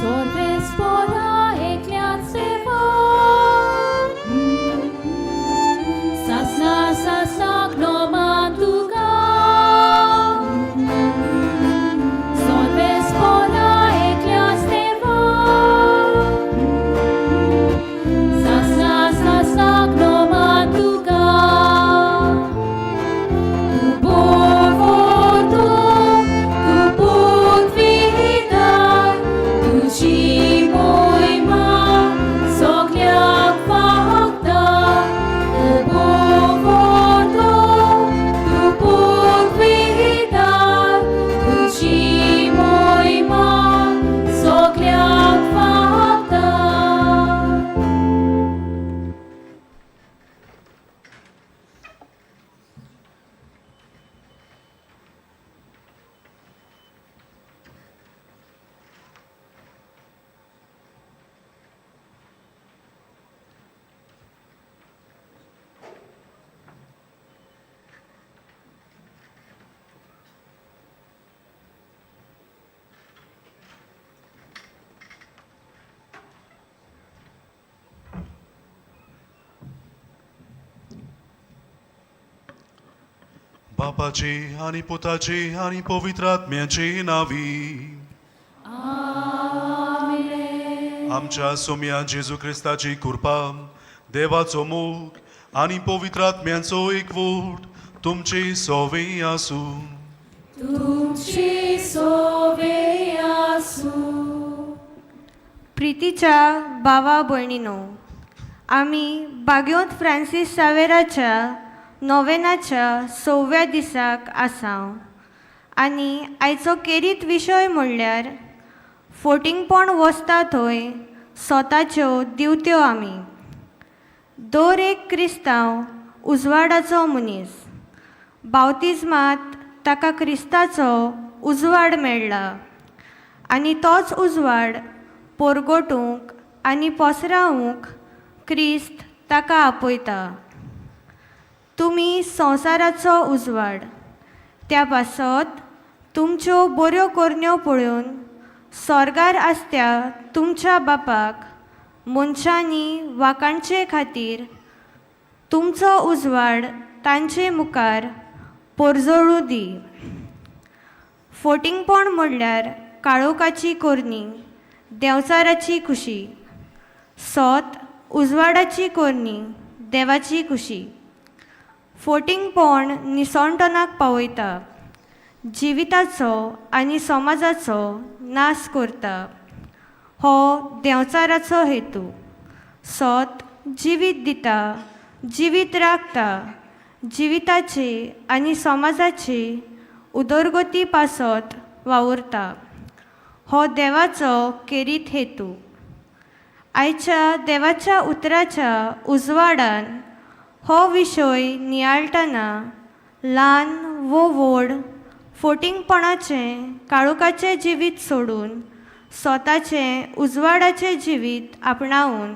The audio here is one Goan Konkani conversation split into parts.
सर्वेस्पोरा एकल्याच देवा, सासना सासनाक नोमान तुका. सर्वेस्पोरा एकल्याच देवा, सासना सासनाक नोमान तुका. तूं पोरतो, तूं पृथ्वीदार, तुजी मोहिमा सगळ्याक फावता. तूं पोरतो, तूं पृथ्वीदार, तुजी मोहिमा सगळ्याक फावता. बापाचे आनी पुताचे आनी पवित्र आत्म्याचे नावी. आमच्या सोम्या जेजू क्रिस्ताची कृपा, देवाचो मोग आनी पवित्र आत्म्याचो एकवट तुमचे सोवे आसूं. तुमची सोवे आसूं. प्रितीच्या भावा भयणीनो, आमी बाग्योंत फ्रांसीस सावेराच्या नोवेनाच्या सव्या दिसाक आसा आनी आयचो केरीत विशय म्हणल्यार फोटिंगपण वसता थंय स्वताच्यो दिवत्यो आमी. दर एक क्रिस्तांव उजवाडाचो मनीस. बावतिज्मात ताका क्रिस्ताचो उजवाड मेळ्ळा आनी तोच उजवाड पोरगोटूंक आनी पसरावंक क्रिस्त ताका आपयता. तुमी संवसाराचो उजवाड, त्या पासत तुमच्यो बऱ्यो करण्यो पळोवन स्वर्गार आसत्या तुमच्या बापाक मनशांनी वाखाणचे खातीर तुमचो उजवाड तांचे मुखार पोरजळूं दी. फोटिंगपण म्हणल्यार काळोखाची करणी, देंवचाराची खुशी. सोत उजवाडाची करणी, देवाची खुशी. फोटिंगपण निसणटणाक पावयता, जिविताचो आनी समाजाचो नाश करता. हो देंवचाराचो हेतू. सोत जिवीत दिता, जिवीत राखता, जिविताची आनी समाजाची उदरगती पासत वावुरता. हो देवाचो केरीत हेतू. आयच्या देवाच्या उतराच्या उजवाडान हो विशय नियाळटना ल्हान वो व्हड फोटिंगपणाचें काळोखाचें जिवीत सोडून स्वताचें उजवाडाचें जिवीत आपणावन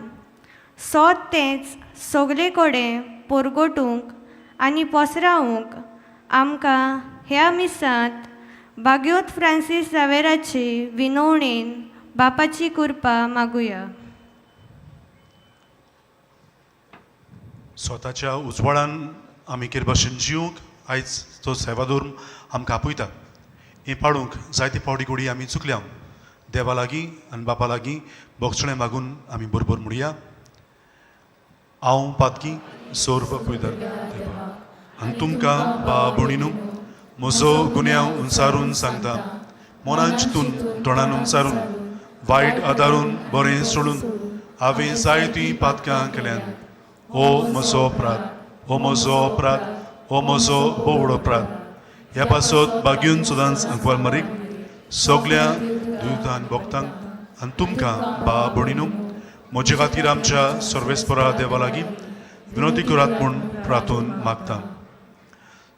सोत तेंच सगळे कडेन पोरगोटूंक आनी पसरावंक आमकां ह्या मिसांत बाग्योत फ्रांसीस जावेराची विनवणेन बापाची कृपा मागुया. स्वताच्या उजवाडान आमी कितें भाशेन जिवंक आयज तो सेवाधर्म आमकां आपयता. हें पाडूंक जायते फावटी घोडी आमी चुकल्या. देवा लागीं आनी बापा लागीं बोगसणें मागून आमी बरोबर म्हणया. हांव पातकी सोर्व पयदर देवा आनी तुमकां बा भयणीनू म्हजो गुन्यांव उंचारून सांगता. मनान चिंतून, तोंडान उंचारून, वायट आदारून, बरें सोडून हांवें जायतीं पातकां केल्यान. हो म्हजो अपराध, हो म्हजो अपराध, हो म्हजो बोवडो अपराध. ह्या पासत बागीवन सदांच अंकवाल मरीक, सगल्या दुयतान भोगतांक आनी तुमकां बा भयणीनू म्हजे खातीर आमच्या सर्वेस्परा देवा लागीं विनवती करात म्हूण प्रार्थून मागता.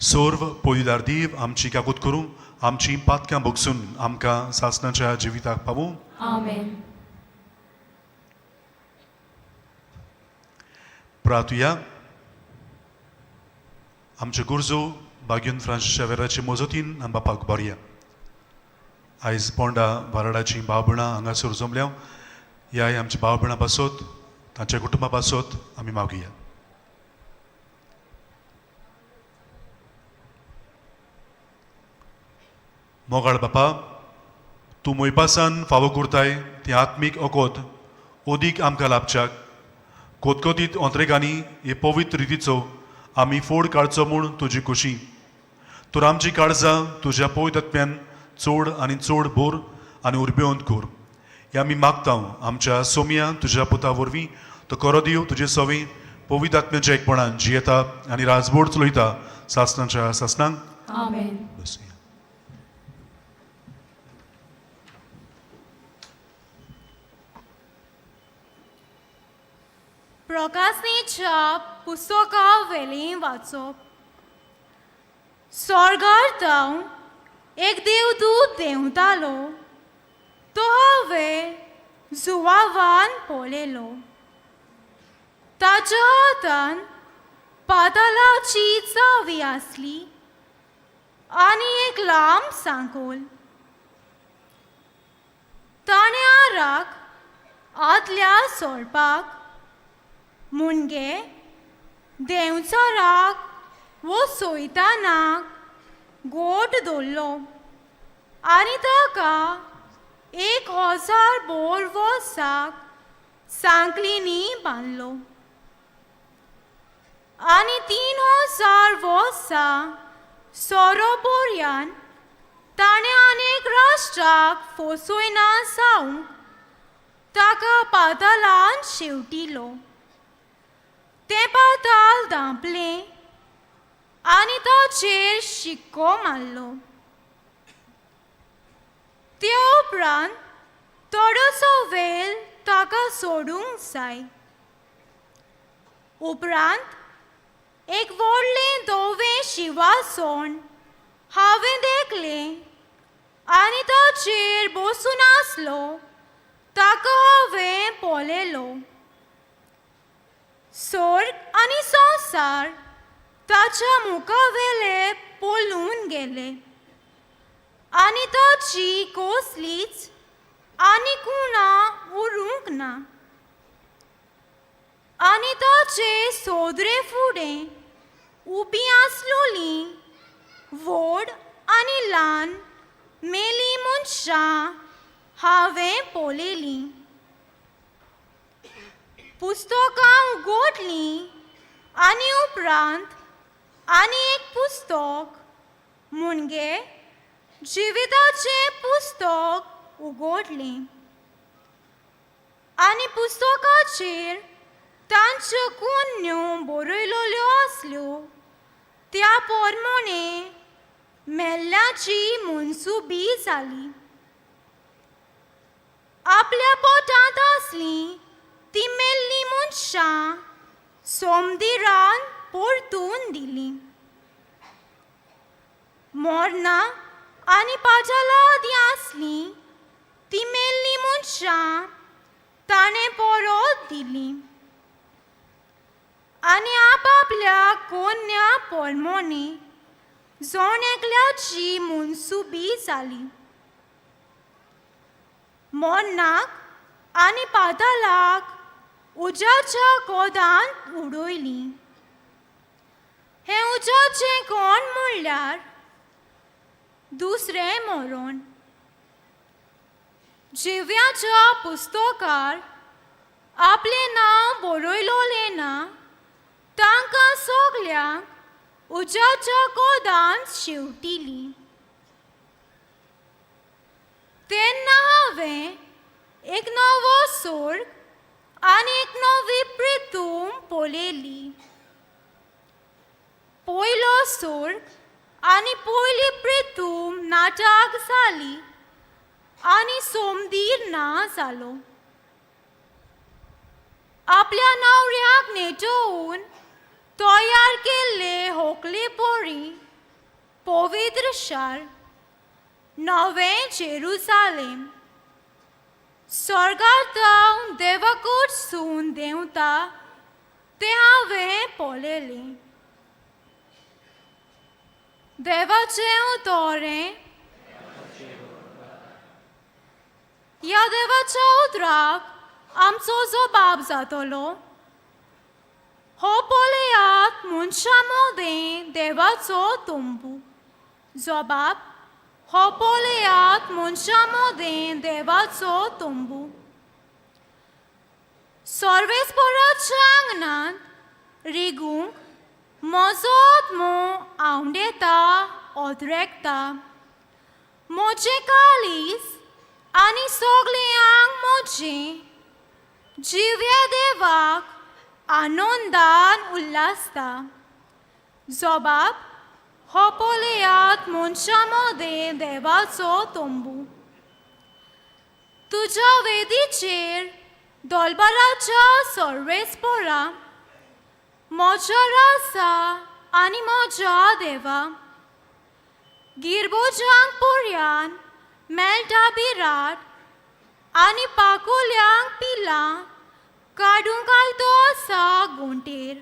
सर्व पयदार देव आमची काकूत करूं, आमची पातकां भोगसून आमकां सासणाच्या जिविताक पावूं. आमेन. प्रार्थुया. आमचे गुरजो बाग्यून फ्रांसीस शावेराचे मजतीन आम बापाक बरया. आयज पोंडा वाराडाचीं भाव भयणां हांगासर जमल्या. ह्या आमच्या भाव भयणां पासत, तांच्या कुटुंबा पासत आमी मागुया. मोगाळ बापा, तूं मोयपासान फावो करताय ती आत्मीक ओकोत ओदीक आमकां लाभच्याक कोतकोतीत ओंत्रेगांनी हे पवित्र रितीचो आमी फोड काडचो म्हूण तुजी खुशी. तर आमची काळजां तुज्या पवित्र आत्म्यान चड आनी चड बोर आनी उर्बेवंत कर. हे आमी मागता आमच्या सोमया तुज्या पुता वरवीं. तो करो दिव तुजे सवी पवित्र आत्म्याच्या एकपणान जियेता आनी राजबोड चलयता सासणाच्या सासणांक. आमेन. बसया. प्रकाशनीच्या पुस्तका वेलीं वाचप. स्वर्गार जावन एक देवदूत देंवतालो तो हांवें जुवावान पळयलो. ताच्या हातान पातालाची चावी आसली आनी एक लांब सांकोल. ताणें आराक आदल्या सोडपाक मुणगे देंवचाराक वो सोयतानाक गोट दवरलो आनी ताका 1000 बोर वर्साक सांकलींनी बांदलो आनी 3000 वर्सां सोरो बोरयान ताणें अनेक राष्ट्राक फोसयना जावंक ताका पातालान शेवटिलो. तें पाताल धांपलें आनी ताचेर शिक्को मारलो. त्या उपरांत थोडोसो वेळ ताका सोडूंक जाय. उपरांत एक व्हडलें धवें शिंवासण हांवें देखलें आनी ताचेर बसून आसलो ताका हांवें पळयलो. स्वर्ग आनी संवसार ताच्या मुखावेले पळून गेले आनी ताची कसलीच आनी कुणा उरूंक ना. आनी ताचे सोदरे फुडें उबी आसलोली व्हड आनी ल्हान मेली मनशां हांवें पळयलीं. पुस्तकां उगडलीं आनी उपरांत आनी एक पुस्तक मुणगे जिविताचें पुस्तक उगडलें आनी पुस्तकाचेर तांच्यो कोन्न्यो बरयल्यो आसल्यो त्या पोरमोणे मेल्ल्याची मनसुबी जाली. आपल्या पोटांत आसलीं ती मेल्लीं मनशां सोमदिरान परतून दिलीं. मोरनां आनी पाजाला आदीं आसलीं ती मेल्लीं मनशां ताणें परत दिलीं आनी आपापल्या कोन्या पोरमोनी जण एकल्याची मनसुबी जाली. मोन्नाक आनी पातालाक उज्याच्या कोदांत उडयलीं. हें उज्याचें कोण म्हणल्यार दुसरें मरण. जिव्याच्या पुस्तकार आपलें नांव बरयलोलें ना तांकां सगल्यांक उज्याच्या कोदांत शेवटिलीं. तेन्ना हांवें एक नवो स्वर्ग आनी एक नवी प्रितूम पळयली. पयलो स्वर्ग आनी पयली प्रितूम नाटक जाली आनी सोमदीर ना जालो. आपल्या न्हवऱ्याक नेटोवन तयार केल्ले होकले पोरी पवित्र शार नवें जेरुजालेम स्वर्गार जावन देवाकडसून देंवता तें हांवें पळयलें. देवाचें उतोरें. ह्या देवाच्या उतराक आमचो जबाब जातलो. हो पळयात मनशां मदें देवाचो तंबू. जबाब हो पळयात मनशां मदें देवाचो तंबू. सर्वेस्पराच्या आंगणांत रिगूंक म्हजो आत्मो आवंडेता ओद्रेकता. म्हजें काळीज आनी सगळें आंग म्हजें जिव्या देवाक आनंदान उल्हासता. जबाब हो पळयात मनशां मदें देवाचो तंबू. तुज्या वेदीचेर दोलबाराच्या सर्वेस्परा म्हज्या रासा आनी म्हज्या देवा गिरबोजांक पोरयान मेळटा बिराट आनी पाकोल्यांक पिलां काडूंक आयतो आसा गोंटेर.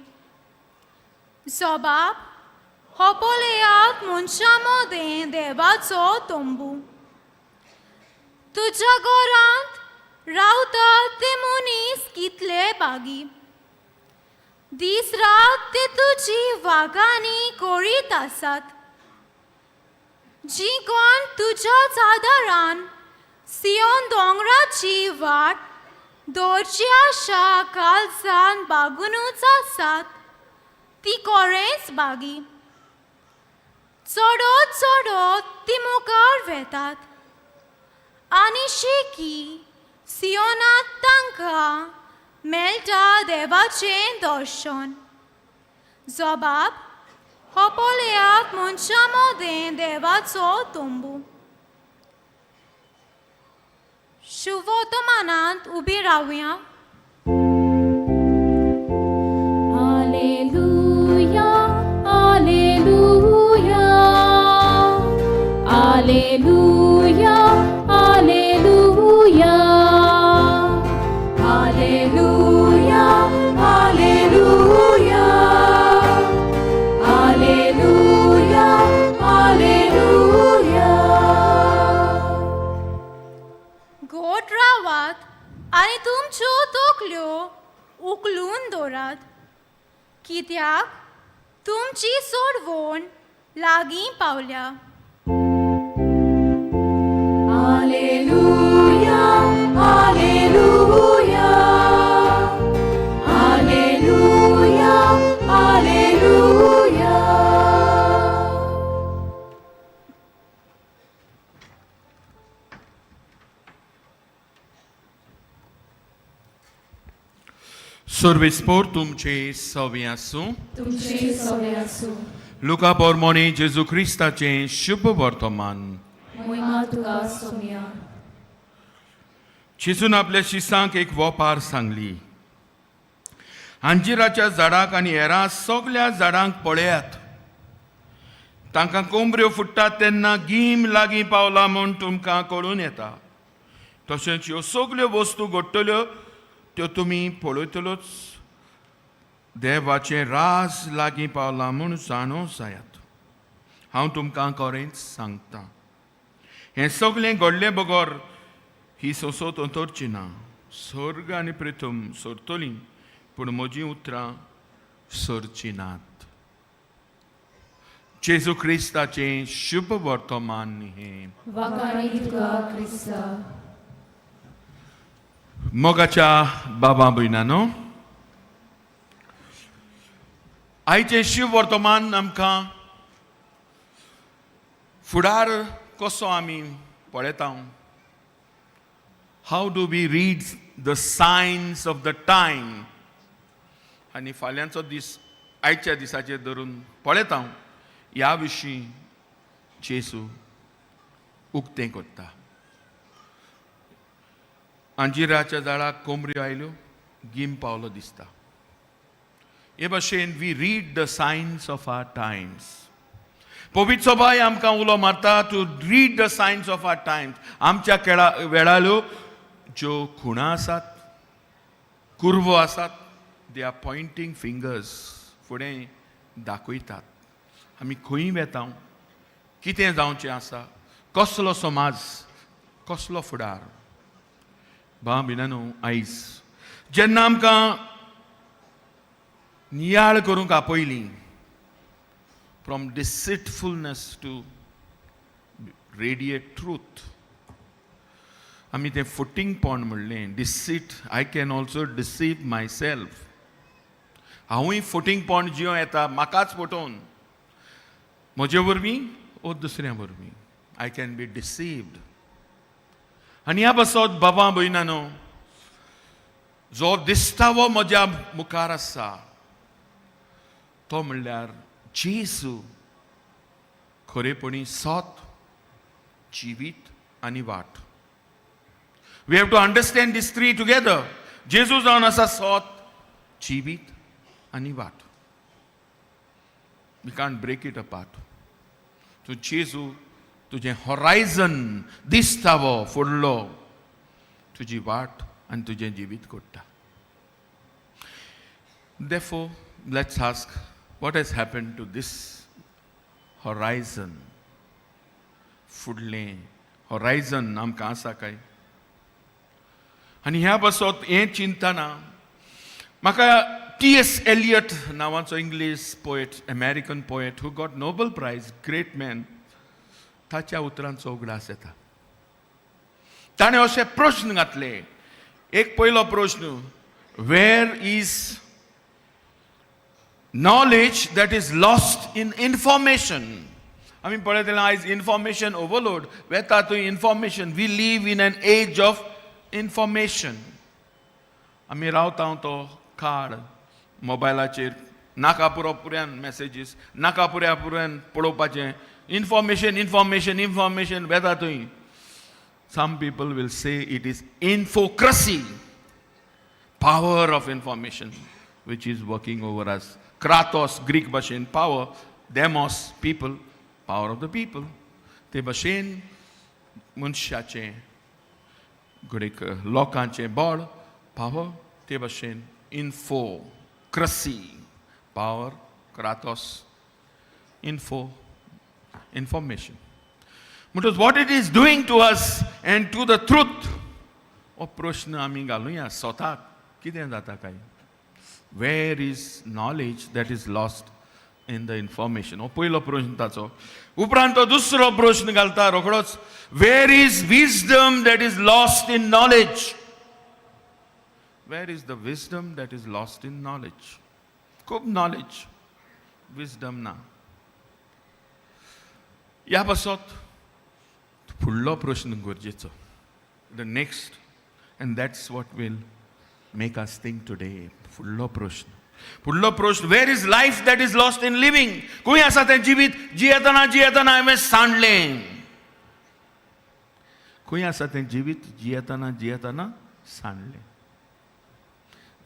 जबाब हो पळयात मनशां मदें देवाचो तंबू. तुज्या घरांत रावतात ते मनीस कितले बागी. दीस रात ते तुजी वागांनी करीत आसात. जी कोण तुज्याच आदारान सियोन दोंगराची वाट दवरची आशा काळजान बागुनूच आसात ती कोरेंच बागी. चडत चडत ती मुखार वेतात आनी शेकी सियोनांत तांकां मेळटा देवाचें दर्शन. जबाब हो पळयात मनशां मदें देवाचो तंबू. शुभवर्तमानांत उबी रावया. Alleluia, Alleluia, Alleluia, Alleluia, Alleluia, Alleluia, Alleluia, Alleluia. गोट रावात आनी तुमच्यो तकल्यो उखलून दवरात कित्याक तुमची सोडवण लागीं पावल्या. Alleluia, Alleluia, Alleluia, Alleluia. सर्वेस्पोर तुमचे सवे आसूं. तुमचे सवे आसूं. लुका पोरमोणी जेजू क्रिस्ताचें शुभ वर्तमान. मोहिमा तुका सोम्या. जेजून आपल्या शिसांक एक वोपार सांगली. अंजिराच्या झाडाक आनी हेरां सगल्या झाडांक पळयात. तांकां कोंबऱ्यो फुट्टात तेन्ना गीम लागीं पावला म्हूण तुमकां कळून येता. तशेंच ह्यो सगल्यो वस्तू घडटल्यो त्यो तुमी पळयतल्योच देवाचें राज लागीं पावलां म्हूण जाणो जायात. हांव तुमकां खरेंच सांगता, हें सगलें घडलें बगर ही सोंसत अंतरची ना. सर्ग आनी प्रिथम सरतलीं पूण म्हजीं उतरां सरचीं नात. जेजू क्रिस्ताचें शुभ वर्तमान हें. वाखाणी तुका क्रिस्ता. मोगाच्या बाबा भयणानो, आयचें शिव वर्तमान आमकां फुडार कसो आमी पळयता, how do we read the signs of the time, आनी फाल्यांचो दीस आयच्या दिसाचेर धरून पळयता ह्या विशीं जेजू उक्तें करता. अंजिराच्या झाडाक कोमऱ्यो आयल्यो, गीम पावलो दिसता. हे भशेन we read the signs of our times. पवित्र सभाय आमकां उलो मारता to read the signs of our times. आमच्या खेळा वेळाल्यो ज्यो खुणां आसात, कुरवो आसात, they are pointing fingers, फुडें दाखयतात आमी खंय वेता, कितें जावचें आसा, कसलो समाज, कसलो फुडार. भाव भयणांनो, आयज जेन्ना आमकां नियाळ करूंक आपयली, from deceitfulness to radiate truth, आमी तें फटींगपण म्हणलें. Deceit, I can also deceive myself. हांवूय फटींगपण जियों येता, म्हाकाच फटोवन, म्हजे वरवीं ओ दुसऱ्या वरवीं I can be deceived. आनी ह्या पासत बाबा भयणानो, जो दिस्तावो म्हज्या मुखार आसा तो म्हणल्यार जेजू, खरेपणी सत, जिवीत आनी वाट. We have to understand this three together. जेजू जावन आसा सत, जिवीत आनी वाट. We can't break it apart. तूं जेजू तुजें हॉरायझन दिस्तावो फुडलो, तुजी वाट आनी तुजें जिवीत कोडटा. Therefore, let's ask, what has happened to this horizon? फुडलें हॉरायझन आमकां आसा काय? आनी ह्या पासत हें चिंतना म्हाका टी एस एलियट नांवाचो English poet, American poet who got Nobel Prize, great man, ताच्या उतरांचो उगडास येता. ताणें अशे प्रश्न घातले. एक पयलो प्रश्न, where is knowledge that is lost in information? आमी पळयतले आयज इन्फॉर्मेशन ओवरलोड वेता थंय information. We live in an age of information. आमी रावता तो काळ मोबायलाचेर नाका पुरो पुऱ्यान मॅसेजीस, नाका पुऱ्या पुऱ्यान पळोवपाचें इन्फॉर्मेशन, इन्फॉर्मेशन, इन्फॉर्मेशन वेता थंय. Some people will say it is infocracy, power of information which is working over us. Kratos, Greek भाशेन power, demos, people, power of the people. ते भाशेन मनशाचें घडयेक लोकांचें बळ, पावर, ते भाशेन infocracy, power, kratos, info, information. म्हणटकच what it is doing to us and to the truth, हो प्रश्न आमी घालुया स्वताक, कितें जाता काय? Where is knowledge that is lost in the information? हो पयलो प्रश्न ताचो. उपरांत तो दुसरो प्रश्न घालता रोखडोच, where is wisdom that is lost in knowledge? Where is the wisdom that is lost in knowledge? खूब नॉलेज, विजडम ना. ह्या पासत फुडलो प्रश्न गरजेचो, the next, and that's what will make us think today. फुडलो प्रश्न, फुडलो प्रश्न, where is life that is lost in living? खंय आसा तें जिवीत जियेतना जियेतना हांवें सांडलें? खंय आसा तें जिवीत जियेतना जियेतना सांडलें?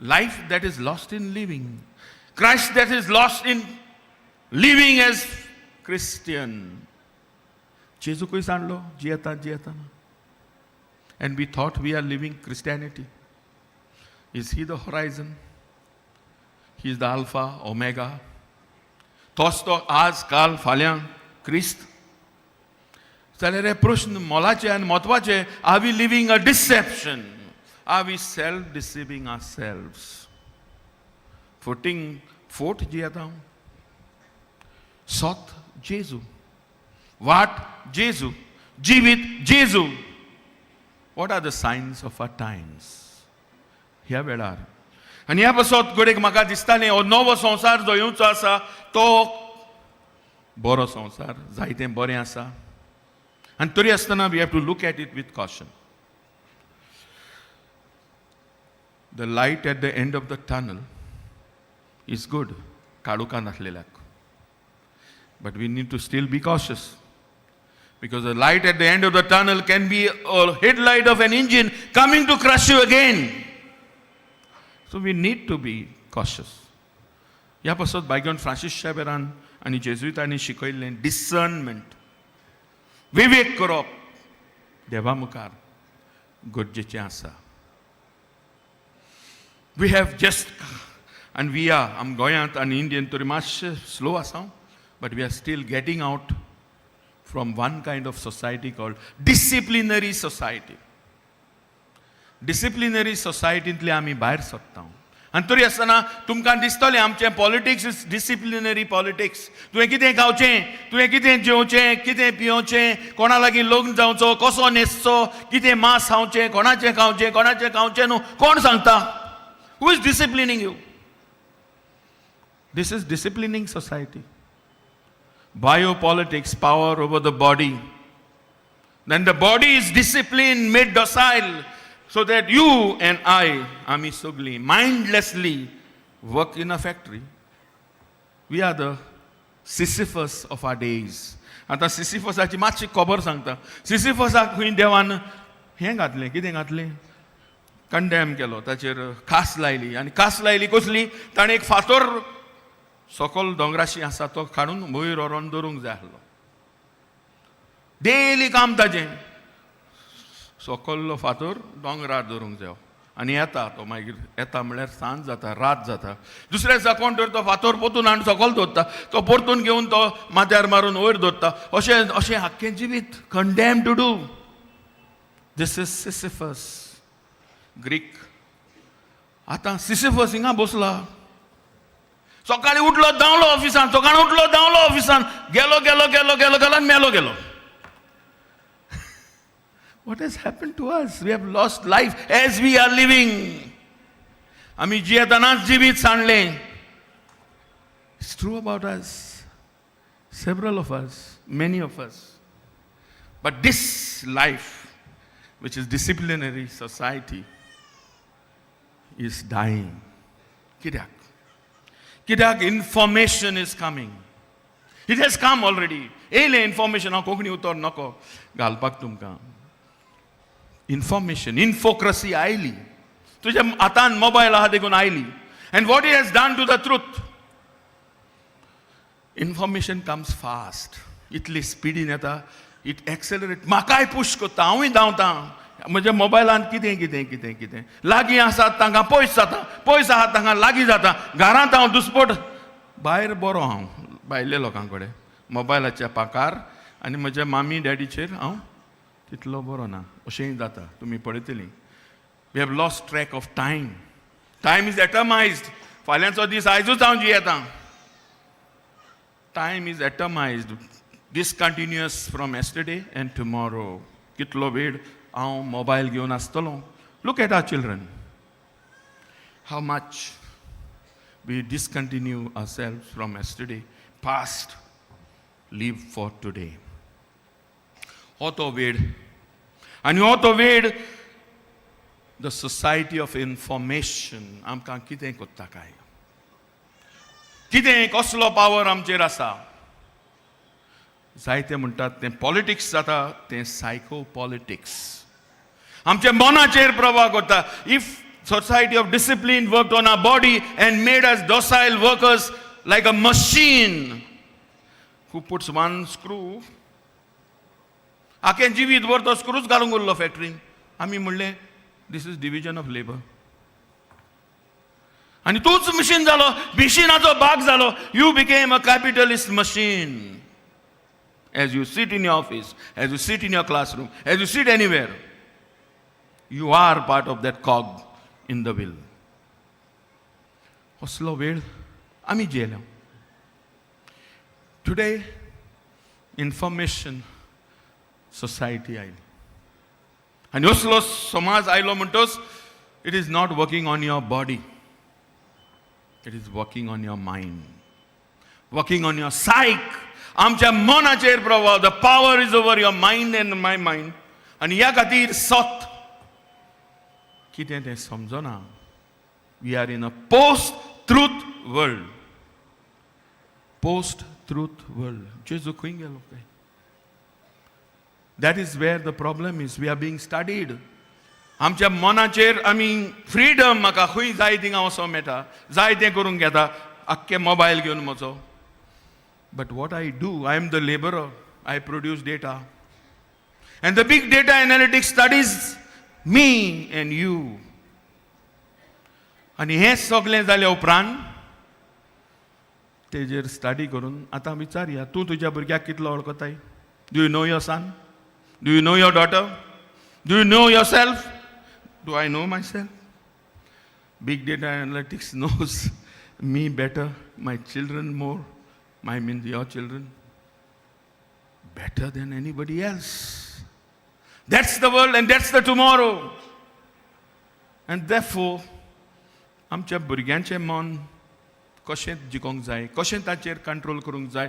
Life that is lost in living, Christ that is lost in living as Christian. जेजू खंय सांडलो जियेता जियेतना? And we thought we are living Christianity. Is he the horizon? He is the Alpha, Omega. तोच तो आज, काल, फाल्यां क्रिस्त. जाल्यार हे प्रश्न मोलाचे आनी म्हत्वाचे. Are we living a deception? Are we self deceiving ourselves? फटींग फोट जियेता हांव. सत जेजू, वाट जेजू, जिवीत जेजू. What are the signs of our times ह्या वेळार? आनी ह्या पासत घडयेक म्हाका दिसतालें, हो नवो संवसार जो येवचो आसा तो बरो संवसार, जायतें बरें आसा, आनी तरी आसतना we have to look at it with caution. The light at the end of the tunnel is good काळोखान आसलेल्याक, but we need to still be cautious, because the light at the end of the tunnel can be a headlight of an engine coming to crush you again. So we need to be cautious. ह्या पासत बायगण फ्रांसीस शाबेरान आनी जेजुइतांनी शिकयल्लें डिसर्नमेंट, विवेक करप देवा मुखार गरजेचें आसा. We have just and we are, आम गोंयांत आनी इंडियन तरी मातशें स्लो आसा, but we are still getting out from one kind of society called disciplinary society. Disciplinary सोसायटींतले आमी भायर सरता आनी तरी आसतना तुमकां दिसतलें आमचें पॉलिटिक्स is disciplinary politics. तुवें कितें खावचें, तुवें कितें जेवचें, कितें पियोवचें, कोणा लागीं लग्न जावचो, कसो न्हेसचो, कितें मांस खावचें, कोणाचें खावचें, कोणाचें खावचें न्हू, कोण सांगता? Who is disciplining you? This is disciplining society. Biopolitics, power over the body. Then the body is disciplined, made docile, so that you and I, आमी सगळीं, mindlessly work in a factory. We are the Sisyphus of our days. आतां सिसिफसाची मातशी खबर सांगता. सिसिफसाक खंय देवान हें घातलें, कितें घातलें, कंडेम केलो, ताचेर खास लायली. आनी खास लायली कसली? ताणें एक फातर सकल दोंगराशी आसा तो काडून वयर व्हरोन दवरूंक जाय आसलो. डेली काम ताजें, सकल्लो फातर दोंगरार दवरूंक जायो. आनी येता तो, मागीर येता म्हणल्यार सांज जाता, रात जाता. दुसऱ्या दिसा कोण तर तो फातर परतून हाडून सकयल दवरता, तो परतून घेवन तो माथ्यार मारून वयर दवरता. अशें अशें आख्खें जिवीत condemn to do. This is Sisyphus, Greek. आतां सिसिफस हिंगा बसला. सकाळी उठलो, धांवलो ऑफिसान, सकाळी उठलो, धांवलो ऑफिसान, गेलो गेलो गेलो गेलो गेलो आनी मेलो गेलो. What has happened to us? We have lost life as we are living. आमी जियेतनाच जिवीत सांडलें. It's true about us, several of us, many of us. But this life, which is disciplinary society, is dying. कित्याक? कित्याक information is coming. It has come already. येयलें इन्फॉर्मेशन. हांव कोंकणी उतर नको घालपाक तुमकां. इन्फॉर्मेशन, इन्फोक्रसी आयली. तुज्या हातान मोबायल आहा देखून आयली. And what it has done to the truth? Information comes fast. इतली स्पिडीन येता, it accelerate. म्हाकाय पूश करता, हांवूय धांवता म्हज्या मोबायलान. कितें कितें कितें कितें, लागीं आसात तांकां पयस जाता, पयस आहात तांकां लागीं जाता. घरांत हांव दुसपट, भायर बरो हांव भायल्या लोकां कडेन मोबायलाच्या पाकार, आनी म्हज्या मामी डॅडीचेर हांव तितलो बरो ना, अशेंय जाता. तुमी पळयतलीं, we have lost track of time. Time is atomized. फाल्यांचो दीस आयजूच हांव जियेतां. Time is atomized, discontinuous from yesterday and tomorrow. कितलो वेळ हांव मोबायल घेवन आसतलो? Look at our children, how much we discontinue ourselves from yesterday, past, live for today. हो तो वेळ आनी हो तो वेळ, the society of information आमकां कितें करता काय? कितें, कसलो पावर आमचेर आसा? जायते म्हणटात तें पॉलिटिक्स जाता, तें सायको पॉलिटिक्स आमच्या मनाचेर प्रभाव करता. If society of discipline work on our body and made us docile workers like a machine who puts one screw, आखें जिवीत भर तो स्क्रूच घालूंक उरलो फॅक्टरीन. आमी म्हणलें, this is division of labour. आनी तूंच मशीन जालो, मिशिनाचो भाग जालो. You became a capitalist machine. As you sit in your office, as you sit in your classroom, as you sit anywhere, you are part of that cog in the wheel. असलो वेळ आमी जियेल्या. टुडे इन्फॉर्मेशन सोसायटी आयली आनी असलो समाज आयलो म्हणटच it is not working on your body, it is working on your mind, working on your psyche. आमच्या मनाचेर प्रभाव. The power is over your mind and my mind. आनी ह्या खातीर सत कितें तें समजना. We are in a post truth world, post truth world. जेजू खंय गेलो काय? That is where the problem is. We are being studied. आमच्या मनाचेर आमी फ्रिडम, म्हाका खंय जाय थिंगा वचोंक मेळटा, जाय तें करूंक घेता, आख्खे मोबायल घेवन म्हजो. But what I do, I am the labourer. I produce data, and the big data analytics studies me and you. आनी हें सगळें जाल्या उपरांत तेजेर स्टडी करून आतां विचारया, तूं तुज्या भुरग्याक कितलो वळखताय? Do you know your son? Do you know your daughter? Do you know yourself? Do I know myself? Big data analytics knows me better, my children more, I mean your children, better than anybody else. That's the world and that's the tomorrow. And therefore, आमच्या भुरग्यांचें मन कशें जिखोंक जाय, कशें ताचेर कंट्रोल करूंक जाय.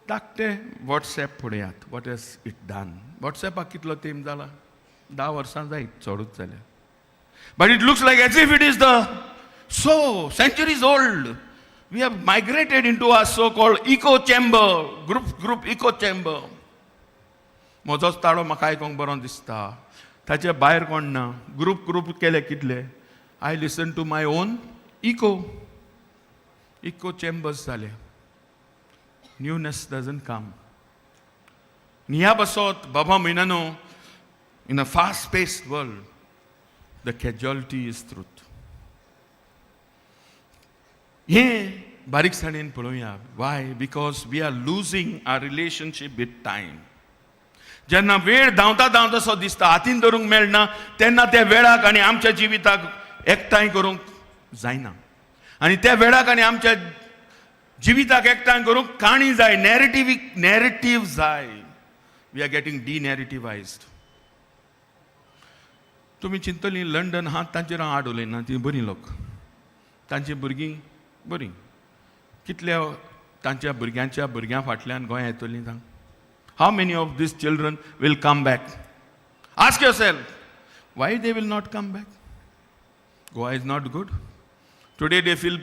धाकटे वॉट्सॅप पळयात, what has it done? वॉट्सॅपाक कितलो तेंप जाला? 10 वर्सां जायत, चडूच जाल्या, but it looks like as if it is the so centuries old. We have migrated into a so called echo chamber, group group echo chamber. म्हजोच ताळो म्हाका आयकोंक बरो दिसता, ताचे भायर कोण ना. ग्रुप ग्रुप केले कितले. I listen to my own echo. Echo chambers जाले. Newness doesn't come. ह्या बसत बाबा म्हयन्यानो, in a fast paced world, the casualty is truth. हें बारीकसाणेन पळोवया. Why? Because we are losing our relationship with time. जेन्ना वेळ धांवता धांवता सो दिसता, हातीन धरूंक मेळना, तेन्ना त्या वेळाक आनी आमच्या जिविताक एकठांय करूंक जायना. आनी त्या वेळाक आनी आमच्या जिविताक एकठांय करूंक काणी जाय, नॅरेटिव्ह, नॅरेटीव जाय. We are getting denarrativized. तुमी चिंतली लंडन हा, तांचेर हांव आड उलयना. ती बरीं लोक, तांची भुरगीं बरीं. कितल्या तांच्या भुरग्यांच्या भुरग्यां फाटल्यान गोंया येतलीं सांग? How many of these children will come back? Ask yourself, why they will not come back? Goa is not good. Today they feel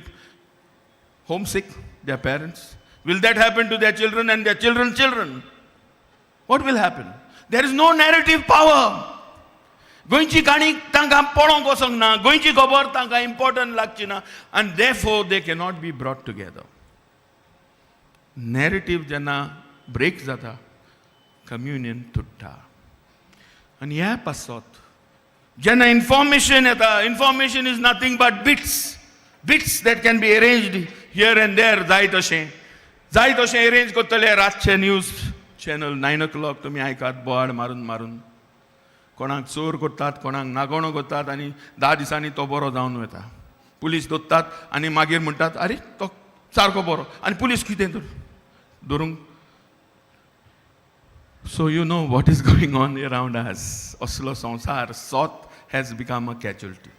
homesick, their parents. Will that happen to their children and their children's children? What will happen? There is no narrative power. गोंयची काणी तांकां पळोवंक वचोंक ना, गोंयची खबर तांकां इम्पॉर्टंट लागची ना, आनी they four they cannot be brought together. Narrative जेन्ना ब्रेक जाता, कम्युनियन तुट्टा. आनी ह्या पासत जेन्ना इन्फॉर्मेशन येता, information is nothing but bits, bits that can be arranged here and there. जाय तशें, जाय तशें अरेंज करतले. रातचे न्यूज चॅनल 9 ओ क्लॉक तुमी आयकात, बोवाळ मारून मारून कोणाक चोर करतात, कोणाक नागोणो करतात, आनी 10 दिसांनी तो बरो जावन वता. पुलीस दोत्तात आनी मागीर म्हणटात, "आरे, तो सारको बरो." आनी पुलीस कितें तर धरूंक. So you know what is going on around us. असलो संवसार, सत has become a casualty.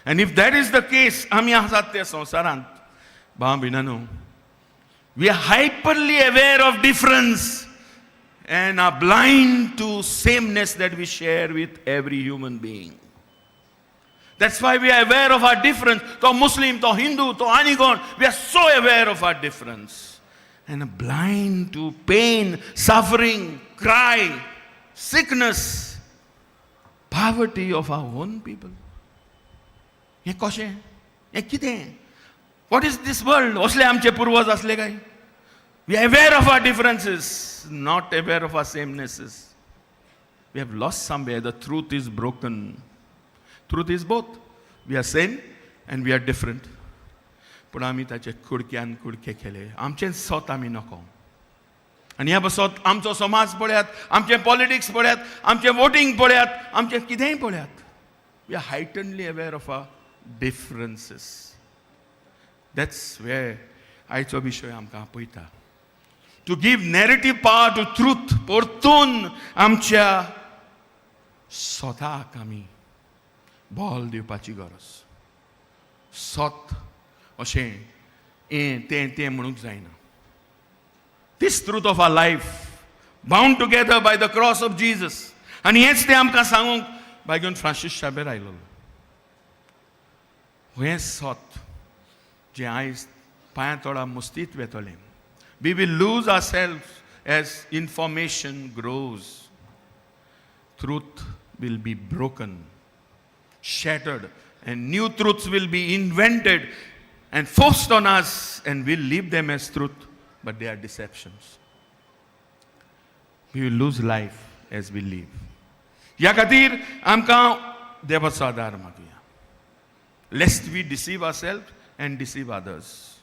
And if that is the case, आमी आसात त्या संवसारांत, भाव भयणांनो, we are hyperly aware of difference and are blind to sameness that we share with every human being. That's why we are aware of our difference. To Muslim, to Hindu, to आनी कोण. We are so aware of our difference and are blind to pain, suffering, cry, sickness, poverty of our own people. हें कशें? हें कितें? What is this world? असले आमचे पुर्वज असले काय? We are aware of our differences, not aware of our samenesses. We have lost somewhere. The truth is broken. Truth is both. We are same and we are different. पूण आमी ताचे कुडक्यान कुडके केले. आमचें सत आमी नको. आनी ह्या बसत आमचो समाज पळयात, आमचें पॉलिटिक्स पळयात, आमचें वोटींग पळयात, आमचें कितेंय पळयात. We are heightenedly aware of our differences. That's where आयचो विशय आमकां आपयता, to give narrative power to truth. परतून आमच्या स्वताक आमी बल दिवपाची गरज. सत अशें हें तें तें म्हणूंक जायना. This truth of our life, bound together by the cross of Jesus. आनी हेंच तें आमकां सांगूंक बायगून फ्रांसीस शाबेर आयलो. हें सत जें आयज पांयां तोडा मुस्तीत वेतलें. We will lose ourself as information grows. Truth will be broken, shattered, and new truths will be invented and forced on us, and we'll leave them as truth, but they are deceptions. We will lose life as we live. ह्या खातीर आमकां देवाचो आदार मागुया, lest we deceive ourselves and deceive others.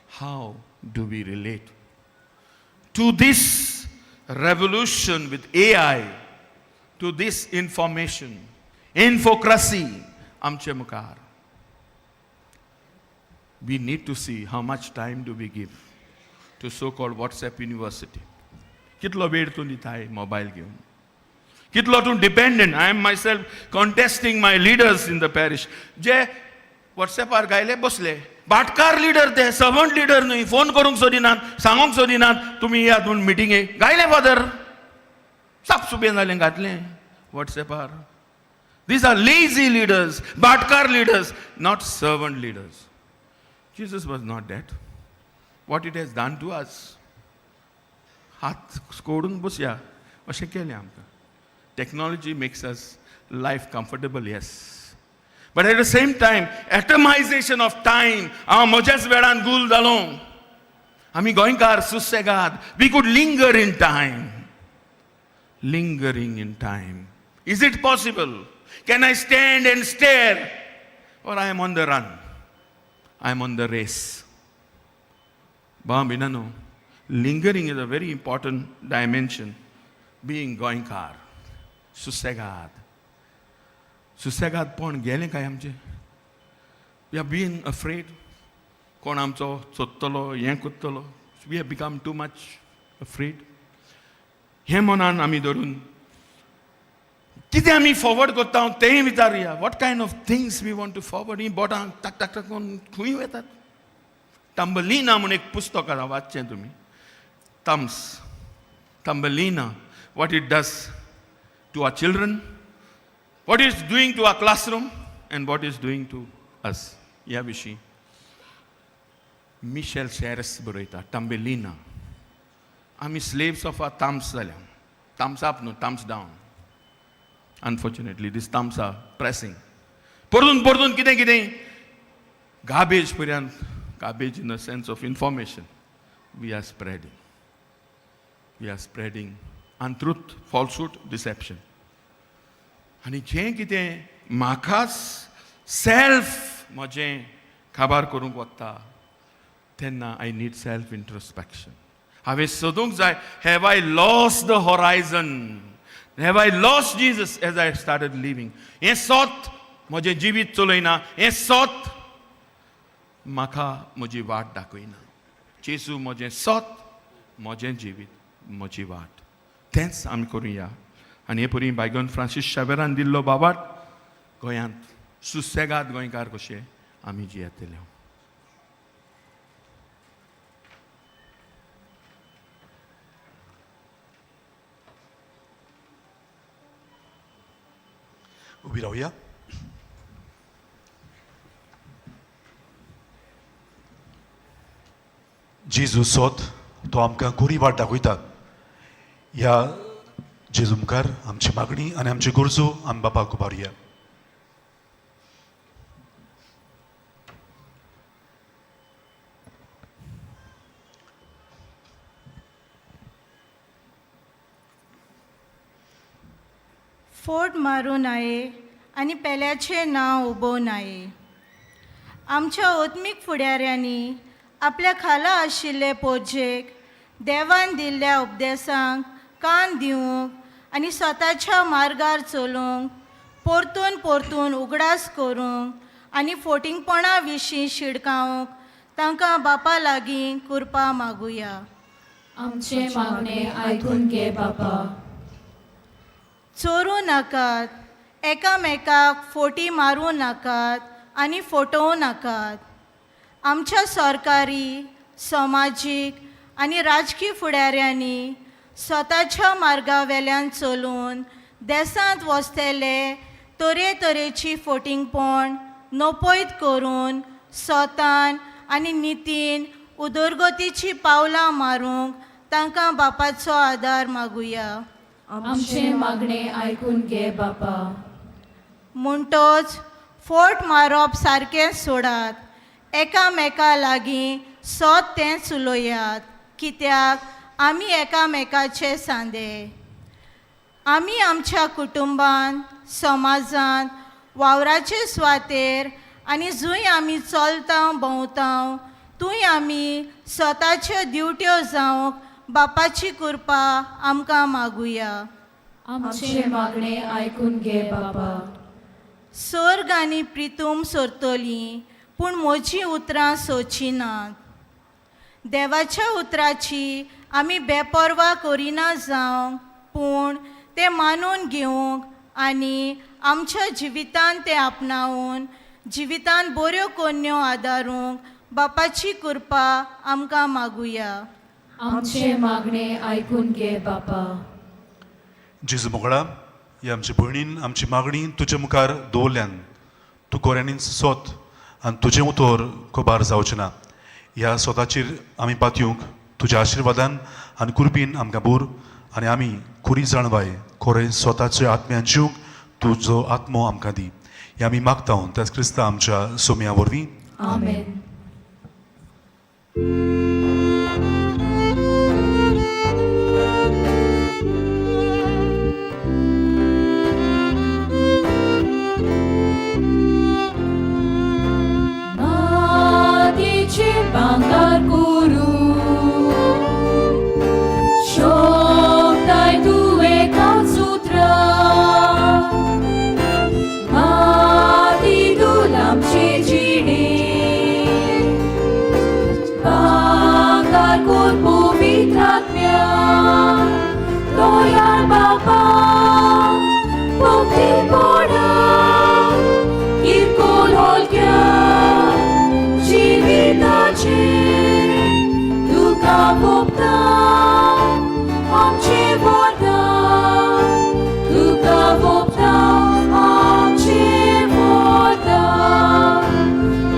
How do we relate to this revolution with AI, to this information? इन्फोक्रसी आमचे मुखार. We need to see how much time do we give to so called WhatsApp university. कितलो वेळ तूं दिताय मोबायल घेवन, कितलो तूं dependent. I am myself contesting my leaders in the parish जे वॉट्सॅपार गायले बसले. भाटकार लिडर ते, सर्वंट लिडर न्हय. फोन करूंक सोदिनात, सांगूंक सोदिनात तुमी येयात म्हूण मिटिंगेक. गायले फादर, साप सुबें जालें, घातलें वॉट्सॅपार. These are lazy leaders, भाटकार leaders, not servant leaders. Jesus was not that. What it has done to us, हात कोडून बसया अशें केलें आमकां. Technology makes us life comfortable, yes, but at the same time atomization of time. हांव म्हज्याच वेळान गुल जालो. आमी गोंयकार सुसेगाद, we could linger in time. Lingering in time, is it possible? Can I stand and stare, or I am on the run, I am on the race? भाव भयणांनो, lingering is a very important dimension being गोंयकार. सुसेगाद, सुसेगादपण गेलें काय आमचें? We are been afraid कोण आमचो सोदतलो, हें करतलो. We have become too much afraid. हें मनान आमी धरून कितें आमी फॉरवर्ड करता तेंय विचारुया. What kind of things we want to forward? हीं बोटां टाक टाक टाक करून खंय वतात? टंबलिना म्हूण एक पुस्तक आसा, वाचचें तुमी. Thumbs, Thumbelina, what it does to our children, what is doing to our classroom and what is doing to us, ह्या विशीं मिशेल शेरस बरयता. टंबेलिना. आमी स्लेव्स ऑफ are Thums जाल्या. थम्स अप न्हू, thumbs down. Unfortunately, these thumbs are pressing परतून परतून कितें कितें गार्बेज पर्यंत. Garbage in the sense of information we are spreading. We are spreading untruth, falsehood, deception. आनी जें कितें म्हाकाच सेल्फ म्हजें काबार करूंक वता तेन्ना I need self introspection. हांवें सोदूंक जाय, have I lost the horizon? Have I lost Jesus as I started living? हें सोत म्हजें जिवीत चलयना, हें सोत म्हाका म्हजी वाट दाखयना. जेजू म्हजें सोत, म्हजें जिवीत, म्हजी वाट. तेंच आमी करुया. आनी हे परी बायगन फ्रांसीस शावेरान दिल्लो बाबाट गोंयांत सुसेगाद गोंयकार कशे आमी जियेतले. उबी रावया. जेजू सोत, तो आमकां कोरी वाट दाखयता. ह्या जेजू मुखार आमची मागणी आनी आमची गरजो आमी बापाक उबारुया. फोट मारूं नये आनी पेल्याचें नांव उबोवं नये. आमच्या आत्मीक फुडाऱ्यांनी आपल्या खाला आशिल्ले पोरजेक देवान दिल्ल्या उपदेसांक कान दिवंक आनी स्वताच्या मार्गार चलूंक परतून परतून उगडास करूंक आनी फोटिंगपणा विशीं शिडकावंक तांकां बापा लागीं कृपा मागुया. आमचें मागणें आयकून घे बापा. चोरूं नाकात, एकामेकाक फोटी मारूं नाकात आनी फटोवं नाकात. आमच्या सरकारी, समाजीक आनी राजकी फुडाऱ्यांनी स्वताच्या मार्गा वेल्यान चलून देसांत वसतले तरेतरेची फोटिंगपण नपयत करून स्वतान आनी नितीन उदरगतीची पावलां मारूंक तांकां बापाचो आदार मागुया. आमचें मागणें आयकून घे बापा. म्हणटच फोट मारप सारकें सोडात, एकामेका लागीं सत तेंच उलयात, कित्याक आमी एकामेकाचे सांदे. आमी आमच्या कुटुंबांत, समाजांत, वावराचे सुवातेर आनी जंय आमी चलता भोंवता थंय आमी स्वताच्यो दिवट्यो जावंक बापाची कृपा आमकां मागुया. आमचें मागणें आयकून घे बापा. सर्ग आनी प्रितूम सरतलीं पूण म्हजीं उतरां सोचीं नात. देवाच्या उतराची आमी बेपर्वा करिना जावंक, पूण तें मानून घेवंक आनी आमच्या जिवितान तें आपणावन जिवितान बऱ्यो कोन्यो आदारूंक बापाची कृपा आमकां मागुया. आमचे मागणे आयकून घे बापा. जेजू मोगळा, ही आमची भयणीन आमची मागणी तुजे मुखार दवरल्यान तूं कोऱ्यांनीच सोत आनी तुजें उतर कोबार जावचें ना. ह्या सोताचेर आमी पातयेवंक तुज्या आशिर्वादान आनी कुरपीन आमकां बोर आनी आमी खुरी जाणवाय खोरें स्वताचे आत्म्यान जिवंक तुजो आत्मो आमकां दी. हे आमी मागता त्याच क्रिस्ता आमच्या सोम्या वरवीं. आमेन. मातीचे भांगर करू शोभताय तूं एकाच उतरा, माती धूल आमचे जिणे, भांगर कर पवित्र आत्म्या, दयाळ बापा मुक्तीपणा किरकोळ हलक्या जिविताचे तुका भोगता आमचे वरदान, तुका भोगता आमचे वरदान.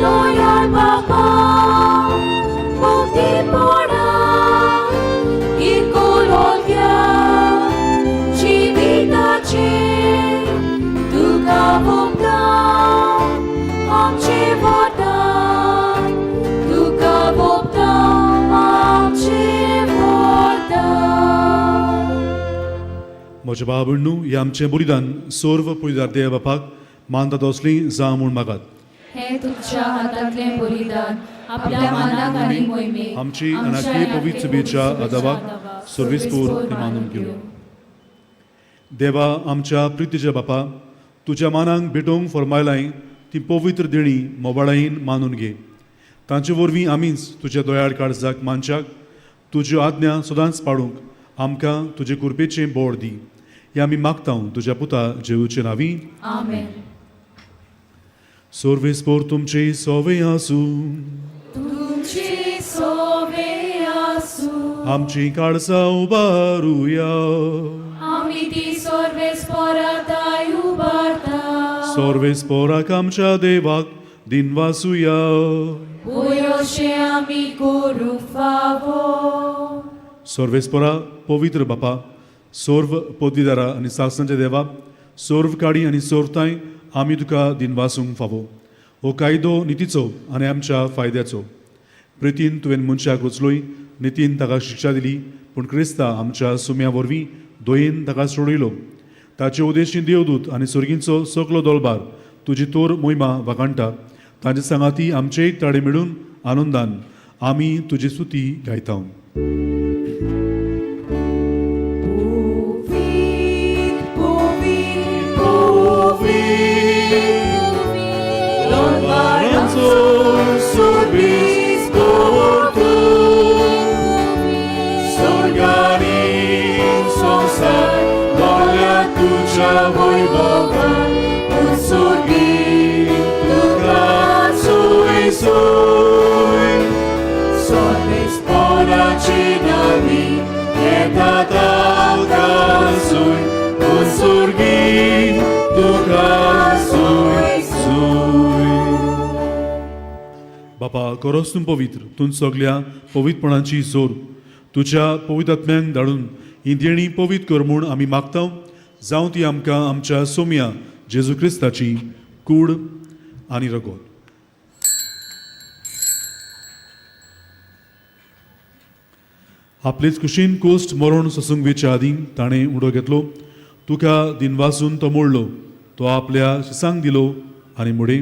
दयाळ बापा मुक्तीपणा किरकोळ हलक्या जिविताचे तुका भोगता आमचे वरदान, तुका भोगता आमचे वरदान. म्हज्या बाबा न्हू, हें आमचें बलिदान सर्व पयदार देव बापाक मानता तसली जावं म्हूण मागात. हे तुमच्या हातांतलें बलिदान आपल्या मानाक आनी मोहिमेक आमची आनी पवित्र सभेच्या आदावाक सर्वीस पूर ती मानून घेवं. देवा आमच्या प्रितीच्या बापा, तुज्या मानांक भेटोवंक फर्मायलाय ती पवित्र देणी मोबाळायेन मानून घे. तांचे वरवीं आमीच तुज्या दयाळ काळजाक मानच्याक तुज्यो आज्ञा सदांच पाळूंक आमकां तुजे कृपेचें बोड दी. हें आमी मागता तुज्या पुता जेजूचे नांवी. आमेन. सर्वेस्पोर तुमचे सोवे आसूं. तुमची सोवे आसूं. आमची काळजां उबारुया. आमी ती सर्वेस्पोराताय उबारता. सर्वेस्पोराक आमच्या देवाक दिनवासुया. वयोशे आमी करूंक फावो. सर्वेस्पोरा पवित्र बापा, सर्व पदवीदारा आनी सासणाच्या देवा, सर्व काडी आनी सर्वताय आमी तुका दिनवासूंक फावो. हो कायदो नितीचो आनी आमच्या फायद्याचो. प्रितीन तुवें मनशाक रचलोय, नितीन ताका शिक्षा दिली, पूण क्रिस्ता आमच्या सुम्या वरवीं दोयेन ताका सोडयलो. ताचे उदेशी देवदूत आनी सर्गींचो सगलो दोलबार तुजी तोर मोहिमा वाखाणटा. तांचे सांगाती आमचेय ताळे मेळून आनंदान आमी तुजी स्तुती गायता. बापा करोस तूं पवित्र, तूं सगल्या पवित्रपणाची जोर तुज्या पवित्र आत्म्यांक धाडून ही देणी पवित्र कर म्हूण आमी मागता. जावं ती आमकां आमच्या सोम्या जेजू क्रिस्ताची कूड आनी रगत. आपलेच कुशीन कोस्ट मरण सोसूंक वेच्या आदीं ताणें उडो घेतलो, तुका दिनवासून तो मोडलो, तो आपल्या शिसांक दिलो आनी मुडे,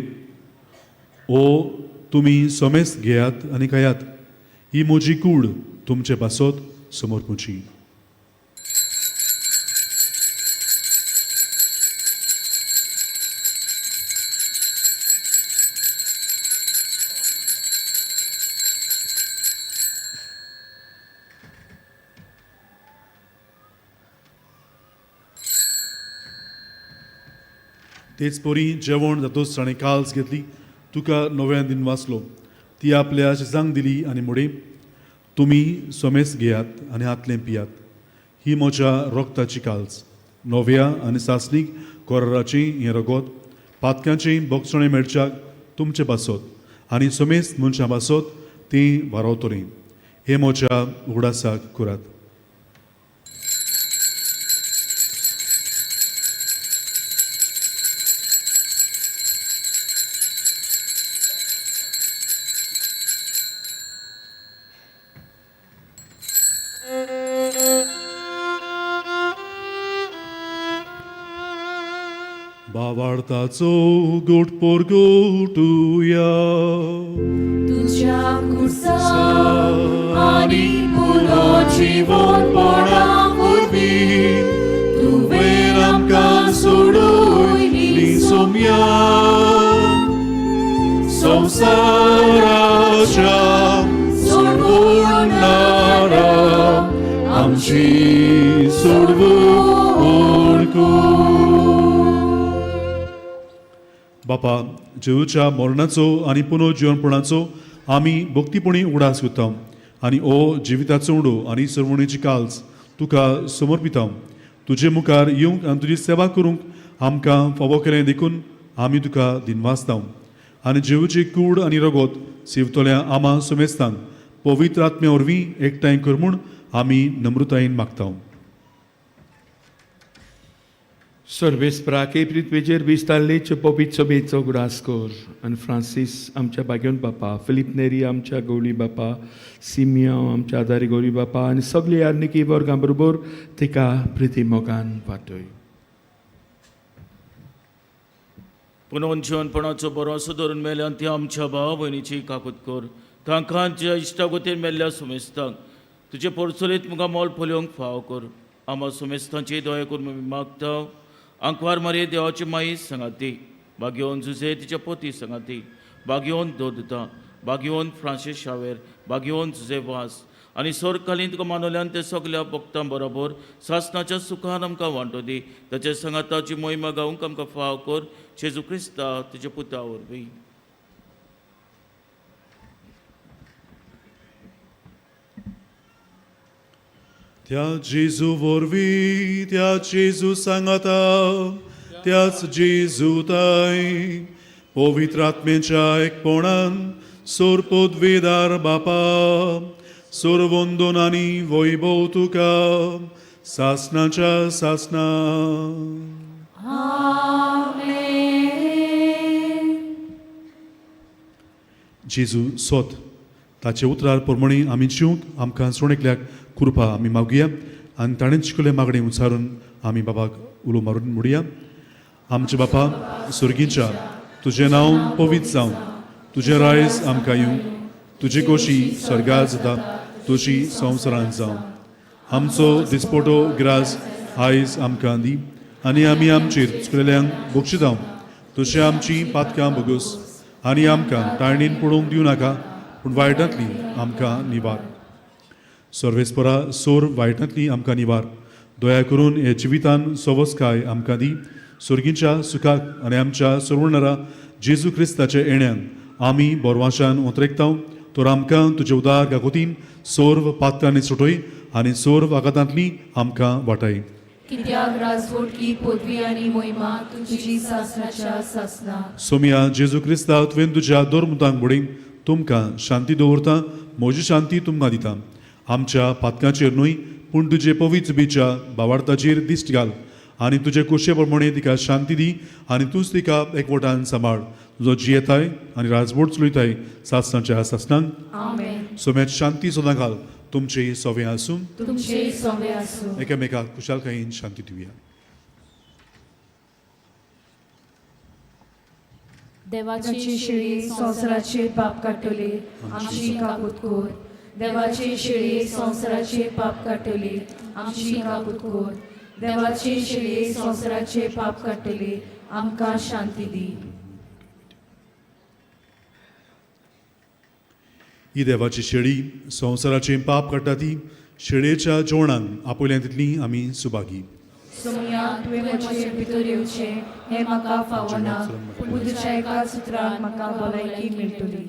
ओ तुमी सोमेस घेयात आनी खायात, ही म्हजी कूड तुमचे पासत समर्पूची. तेच परी जेवण जातूच ताणें काल्स घेतली, तुका नव्यान दिन वाचलो, ती आपल्या शिजांक दिली आनी मुडे, तुमी सोमेस घेयात आनी हातलें पियात, ही म्हज्या रोगताची काल्स, नव्या आनी सासणीक कोराराची हें रगत पातक्यांचें बोगसणें मेळच्याक तुमचे पासत आनी सोमेस मनशां पासत ती वारवतली. हे म्हज्या उगडासाक करात. बावार्थाचो गोट पोरगोटुया तुझ्या कुर्सा आनी पुरो जिवनपणा वरवीं तुवें आमकां सोडयली सोम्या संवसाराच्या सोडवणारा आमची सोडवण कर. बापा, जेजूच्या मरणाचो आनी पुनर्जिवनपणाचो आमी भक्तीपणी उगडास करता आनी ओ जिविताचो उडो आनी सर्वणेची काल्स तुका समर्पिता. तुजे मुखार येवंक आनी तुजी सेवा करूंक आमकां फावो केलें देखून आमी तुका दिनवासता. आनी जेजूची कूड आनी रगत सेवतल्या आमा सुमेस्तांक पवित्र आत्म्या वरवीं एकठांय कर म्हूण आमी नम्रतायेन मागता. सर्वेस्पराक पृथ्वेचेर विस्तारलेचे पवित्र सभेचो उगडास कर आनी फ्रांसीस आमच्या बागेवन बापा, फिलीप नेरी आमच्या गौली बापा, सिमियांव आमच्या आदारी गौरी बापा आनी सगळे यार्निकी वर्गां बरोबर तिका प्रिती मोगान वाटय. पुनोन जिवनपणाचो बरोसो धरून मेल्यान ती आमच्या भाव भयणीची काकूत कर. तांकां ज्या इश्टागोतीन मेल्ल्या सुमेस्तांक तुजे पोरचोलीत मुखार मोल पळोवंक फाव कर. आमा सुमेस्तांची दया करून आमी मागता. आंकवार मारये देवाची माई सांगाती, बागेवन जुजे तिच्या पोती सांगाती, बागेवन दोदता, बागेवन फ्रांसीस शावेर, बागेवन जुजे वास आनी सोरकालीन तुका मानवल्यान ते सगल्या भक्तां बरोबर सासनाच्या सुखान आमकां वांटो दी. ताचे सांगाताची मोहिमा गावंक आमकां फाव कर. जेजू क्रिस्ता तुज्या पुता वरवीं. त्या जेजू वरवीं, त्या जेजू सांगाता, त्याच जेजू ताय पवित्र आत्म्याच्या एकपणान सोरपोदवेदार बापा, सोरवंदन आनी वैभव तुका सासनाच्या सासना. जेजू सोत ताचे उतरार प्रमाणे आमी जिवंक आमकां सोणेकल्याक कृपा आमी मागुया आनी ताणें शिकयल्ले मागणें उच्चारून आमी बाबाक उलो मारून म्हणुया. आमचे बापा सुर्गीच्या, तुजें नांव पवित्र जावं, तुजें रायज आमकां येवं, तुजी कोशी स्वर्गार जाता तुजी संवसारांत जावं. आमचो दिसपोटो ग्रास आयज आमकां दी आनी आमी आमचेर चुकलेल्यांक बक्षितांव, तशें आमची पातकां भोगोस आनी आमकां ताळणीन पडोवंक दिवं नाका, पूण वायटांतली आमकां निवार. सर्वेस्परा सोर वायटांतली आमकां निवार. दया करून हे जिवितान सवस्काय आमकां दी. सुर्गीच्या सुखाक आनी आमच्या सोडवणारा जेजू क्रिस्ताच्या येण्यान आमी बोरवाशान उतरेकता. तर आमकां तुजे उदार गागोतीन सोर्व पात्रांनी सुटय आनी सोर्व आघातांतली आमकां वाटाय. कित्याक राजवटकी पदवी आनी मोहिमा तुजी सासनाच्या सासना. सोमिया जेजू क्रिस्ता, तुवें तुज्या दोरमुतांक बुडीन तुमकां शांती दवरता, म्हजी शांती तुमकां दिता. आमच्या पातकांचेर न्हय पूण तुजे पवित्र बीच्या बावार्थाचेर दिश्ट घाल आनी तुजे कुशे प्रमाणे तिका शांती दी आनी तूंच तिका एकवटान सांबाळ, जो जियेताय आनी राजवट चलयताय सासनाच्या सासनांक. आमेन. सोम्यात शांती सदां घाल. तुमचे सोवे आसूं, तुमचे सोवे आसूं. एकामेकाक खुशालकायेन शांती दिवया. देवाची शिळी संवसाराचे पाप काडटली, आमची काकूत कर. देवाची शिळी संवसाराचे पाप काडटली, आमची काकूत कर. देवाची शिळी संवसाराचे पाप काडटली, आमकां शांती दी. ही देवाची शेळी संवसाराचें पाप काडटा ती शेळयेच्या जेवणान आपयल्या तितली आमी सुभागी. सोमया तुवें म्हजे भितर येवचें हें म्हाका फावना, पूण तुज्या एका सुत्रान म्हाका भलायकी मेळटली.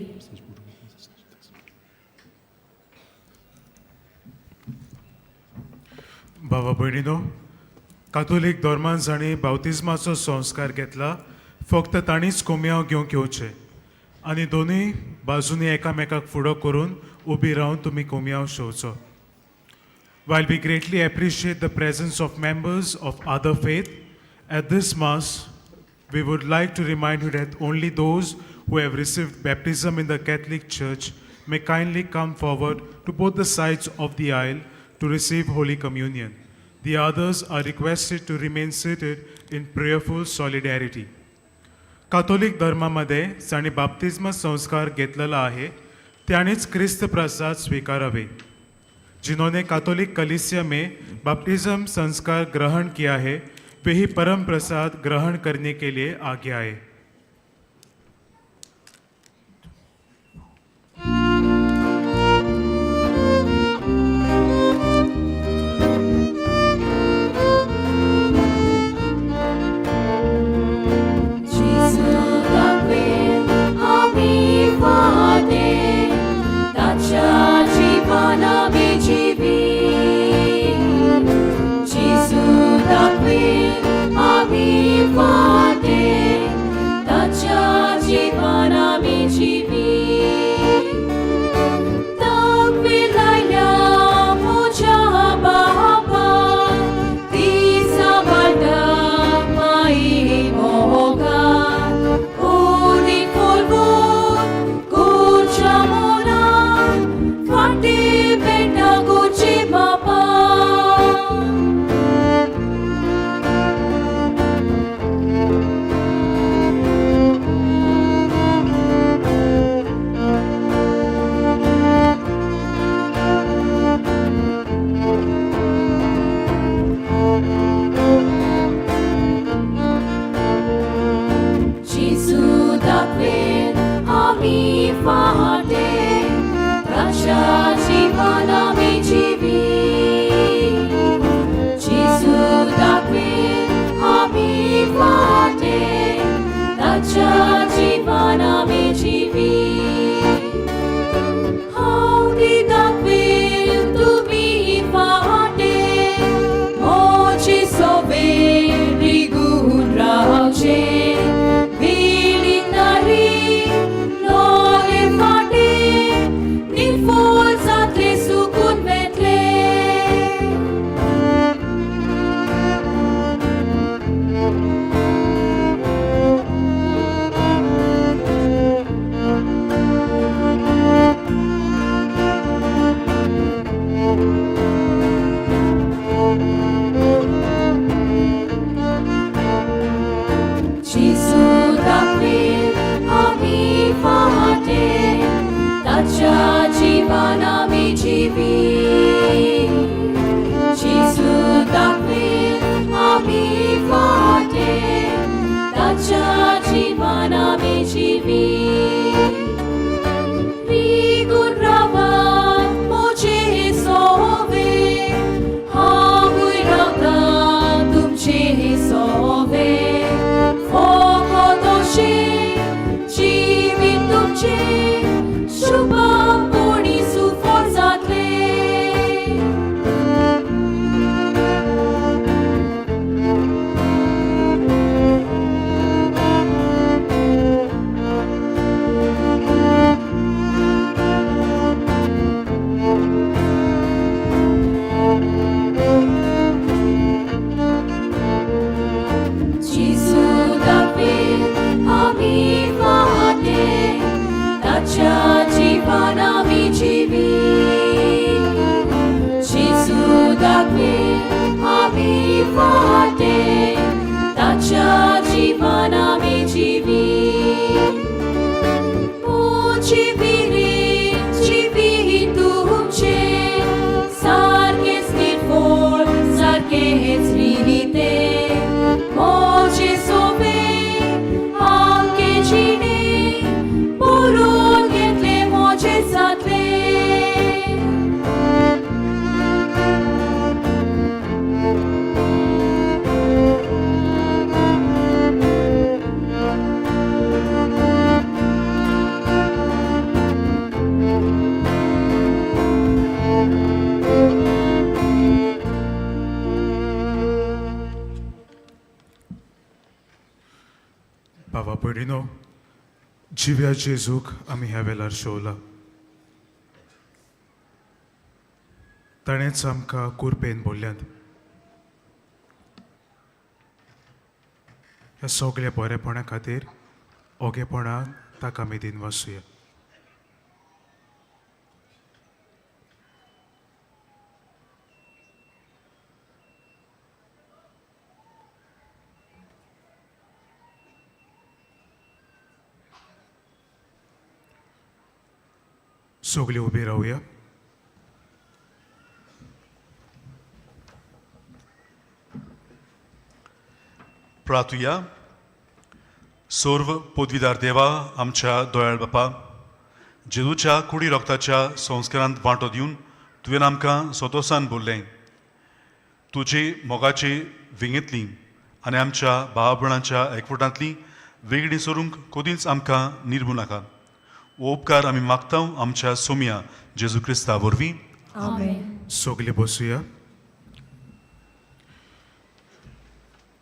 भावा भयणीनो, कातोलीक धर्मान जांणी बावतिज्माचो संस्कार घेतला फक्त तांणीच कोमयांव घेवंक येवचें आनी दोनूय बाजूंनी एकामेकाक फुडो करून उबी रावन तुमी कोमयांव शेवचो. While we greatly appreciate the presence of members of other faith at this Mass, we would like to remind you that only those who have received baptism in the Catholic Church may kindly come forward to both the sides of the aisle to receive Holy Communion. The others are requested to remain seated in prayerful solidarity. Catholic धर्मामध्ये जांणी बाप्तिज्म संस्कार घेतलेला आहे त्यांनीच क्रिस्त प्रसाद स्वीकारावे. जिन्होंने कैथोलिक कलीसिया में बपतिज्म संस्कार ग्रहण किया है वे ही परम प्रसाद ग्रहण करने के लिए आगे आए. जेजू दाखयल आमी फाटे, ताच्या जिवान आमी जिवी. जेजू दाखयल आमी फाटे, ताच्या जिवान आमी जिवी. दाखविलायल्या म्हज्या बापा, ती सांबाळटा माई मोगान. उदीक फुलवून गुरच्या मोनान, फाटी पेटा गुरची बापा. जेजू दाखयल आमी फाटे, ताच्या जिवान आमी जिवी. जेजू दाखयल आमी फाटे, ताच्या जिवान आमी जिवी. हांव ती दाखयल तुमी फाटे, म्हजी सोबे रिगून रावचे. विलिंगणारी लोले फाटे, निर्फोल जातले सुकून वेतले. जेजू दाखयल आमी फाटे, ताच्या जिवान आमी जिवी. जेजू दाखयल आमी फाटे, ताच्या जिवान आमी जिवी. रिगून रावात म्हजे सोवे, हांवूय रावता तुमचे सोवे. फकत अशें जिवीत तुमचें शुभापणी सुफळ जातलें. जेजू दाखयल आमी फाटे, ताच्या जिवान आमी जिवी. जेजू दाखयल आमी फाटे, ताच्या जिवान आमी जिवी. म्हजी विरीन जिवी तुमचें, सारकेंच निर्फोळ सारकेंच रिते. म्हजे सोबे आमके जिणे, बरोवन घेतले म्हजे जातले. भयणीनो, जिव्या जेजूक आमी ह्या वेळार शेवला. ताणेंच आमकां कुरपेन बोल्ल्यांत. ह्या सगल्या बरेपणा खातीर ओगेपणान ताका आमी दिनवासुया. सगळी उबी रावया. प्रार्थुया. सर्व पदवीदार देवा, आमच्या दोयाळ बापा, जेजूच्या कुडी रोगताच्या संस्कारांत वांटो दिवन तुवें आमकां सोतोसान बोल्लें. तुजी मोगाची विंगेंतली आनी आमच्या भाव भयणांच्या एकवटांतली वेगळी सरूंक कदींच आमकां निर्मू नाका. हो उपकार आमी मागता आमच्या सोम्या जेजू क्रिस्ता वरवीं. आमेन. सगळे बसुया.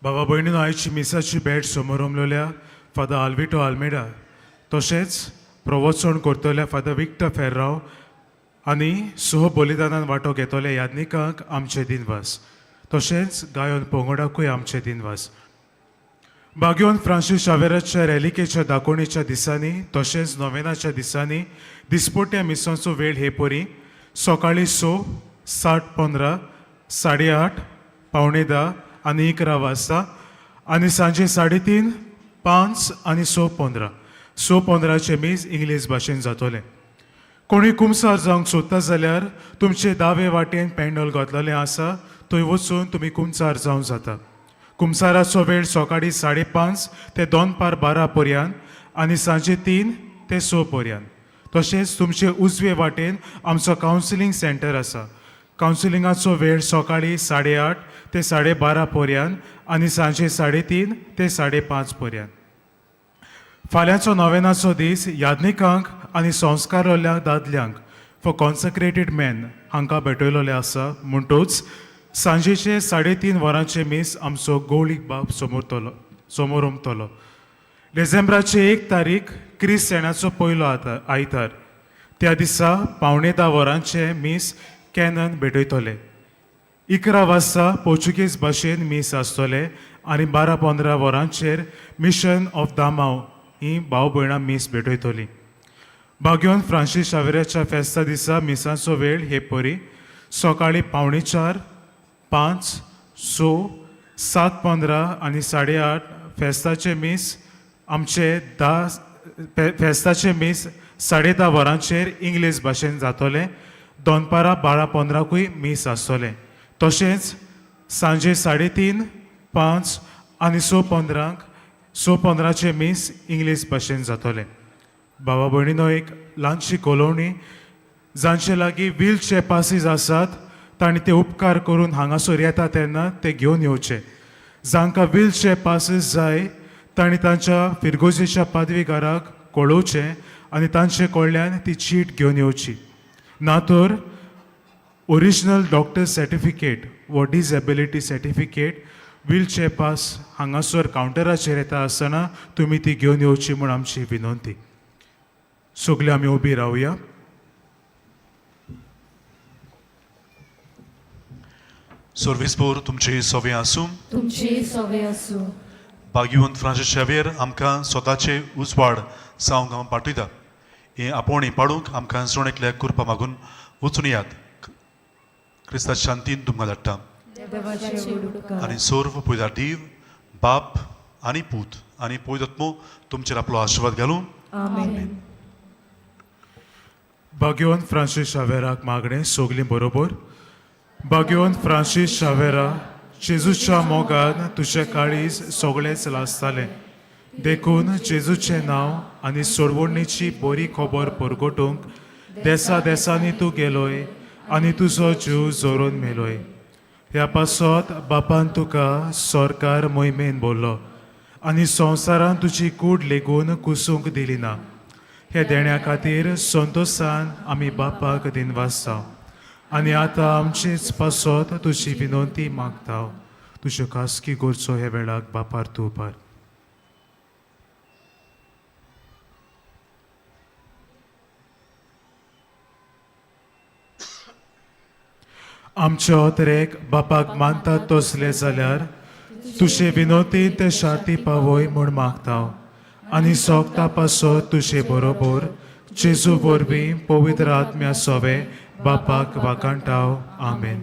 बाबा भयणीनो, आयची मिसाची भेट समोर उमलोल्या फादर आल्विटो आल्मेडा, तशेंच प्रवचन करतल्या फादर विक्टर फेर्राव आनी सह बलिदानान वांटो घेतल्या याज्ञिकांक आमचे दिनवास. तशेंच गायन पंगडाकूय आमचे दिनवास. बाग्योन फ्रांसीस शावेराच्या रेलिकेच्या दाकोवणेच्या दिसांनी तशेंच नोवेनाच्या दिसांनी दिसपट्ट्या मिसांचो वेळ हे परी: सकाळीं 6, 7:15, 8:30, 9:45 आनी 11 वाजता आनी सांजे 3:30, 5 आनी 6:15. 6:15चें मीस इंग्लीश भाशेन जातलें. कोणी कुमसार जावंक सोदता जाल्यार तुमचे दावे वाटेन पेंडल घातलेलें आसा, थंय वचून तुमी कुमसार जावंक जाता. कुमसाराचो वेळ सकाळीं 5:30 ते दनपार 12 पर्यंत आनी सांजे 3 ते 6 पर्यंत. तशेंच तुमचे उजवे वाटेन आमचो कावन्सिलींग सेंटर आसा. कावन्सिलिंगाचो वेळ सकाळीं 8:30 ते 12:30 पर्यंत आनी सांजे 3:30 ते 5:30 पर्यंत. फाल्यांचो नोवेनाचो दीस याज्ञिकांक आनी संस्कारल्या दादल्यांक, फॉर कॉन्सक्रेटेड मॅन, हांकां भेटयलोलें आसा. म्हणटूच सांजेचे 3:30 वरांचे मीस आमचो गौळीक बाब समोर उमतलो. डिसेंबराचे 1 तारीख क्रिस्त सेणाचो पयलो आयतार. त्या दिसा 9:45 वरांचे मीस कॅनन भेटयतले. 11 वाजता पोर्चुगीज भाशेन मीस आसतलें आनी 12:15 वरांचेर मिशन ऑफ दामाव ही भाव भयणां मीस भेटयतली. बाग्योन फ्रांसीस शावेराच्या फेस्ता दिसा मिसांचो वेळ हे परी: सकाळीं 3:45, 5, 6, 7:15 आनी 8:30. फेस्ताचें मीस आमचे धा फेस्ताचें मीस 10:30 वरांचेर इंग्लीश भाशेन जातलें. दनपारां 12:15कूय मीस आसतलें. तशेंच सांजे 3:30, 5 आनी 6:15क, 6:15चें मीस इंग्लीश भाशेन जातलें. बाबा भयणीनो, एक ल्हानशी कळोवणी. जांचे लागीं व्हीलचेर पासीस आसात तांणी ते उपकार करून हांगासर येता तेन्ना ते घेवन येवचे. जांकां व्हीलचेर पासीस जाय तांणी तांच्या फिरगोजेच्या पादवीगाराक कळोवचें आनी तांचे कडल्यान ती चीट घेवन येवची. ना तर ओरिजिनल डॉक्टर सर्टिफिकेट वा डिजेबिलिटी सर्टिफिकेट, व्हीलचेर पास हांगासर कावंटराचेर येता आसतना तुमी ती घेवन येवची म्हूण आमची विनंती. सगळे आमी उबी रावया. सर्वीसपूर तुमची सवे आसूं. तुमची सवे आसूं. भाग्यवंत फ्रांसीस शेवेर आमकां स्वताचे उजवाड जावंक हांव पाठयता. हें आपोवणें पाडूंक आमकां जण एकल्याक कृपा मागून वचून यात. क्रिस्ता शांतीन तुमकां धाडटा. देवाचे व्हड उपकार. आनी सर्व पयदार देव बाप आनी पूत आनी पयदत्मो तुमचेर आपलो आशिर्वाद घालूं. आमेन. भाग्यवंत फ्रांसीस शावेराक मागणें, सगलीं बरोबर. भाग्यवंत फ्रांसीस शावेरा, जेजूच्या मोगान तुजें काळीज सगळेंच लासतालें, देखून जेजूचें नांव आनी सोडवणीची बरी खबर परगटूंक देसा देसांनी तूं गेलोय आनी तुजो जीव जोरून मेलोय. ह्या पासत बापान तुका सरकार मोहिमेन बोल्लो आनी संवसारान तुजी कूड लेगून कुसूंक दिली ना. ह्या देण्या खातीर संतोशान आमी बापाक दिनवासता आनी आतां आमचेच पासत तुजी विनंती मागता. तुज्यो खासगी गरजो ह्या वेळाक बापार तूं उपार. आमचे अत्रेक बापाक मानतात तसले जाल्यार तुजे विनोती ते शांती पावय म्हूण मागता आनी सोगता पासो तुजे बरोबर जेजू वरवीं पवित्र आत्म्या सोवे बापाक वाकांटाव. आमेन.